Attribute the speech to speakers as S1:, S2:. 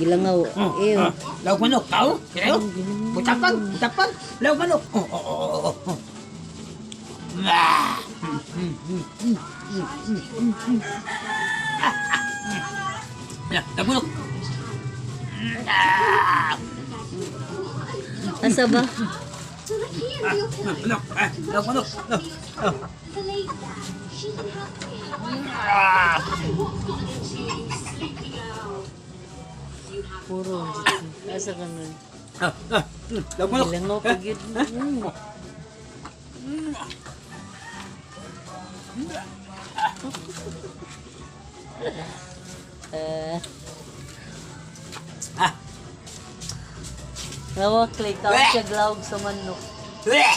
S1: Gilangaw. Ew.
S2: Ah, lawag manok, tao? Kaya? Butapan, butapan. Lawag manok. Oh. Ah. Ah, ah. Ya, lawag manok. Ah.
S1: Asa ba?
S2: Ah, manok, ah, lawag manok. Oh. Ah.
S1: Puro. Asa ka nun?
S2: Ah, ah, lawag manok.
S1: Gilangaw pa gyud. Eh,
S2: Ah.
S1: Lawak, kay kaon siya glawog sa manok.
S2: Bleh!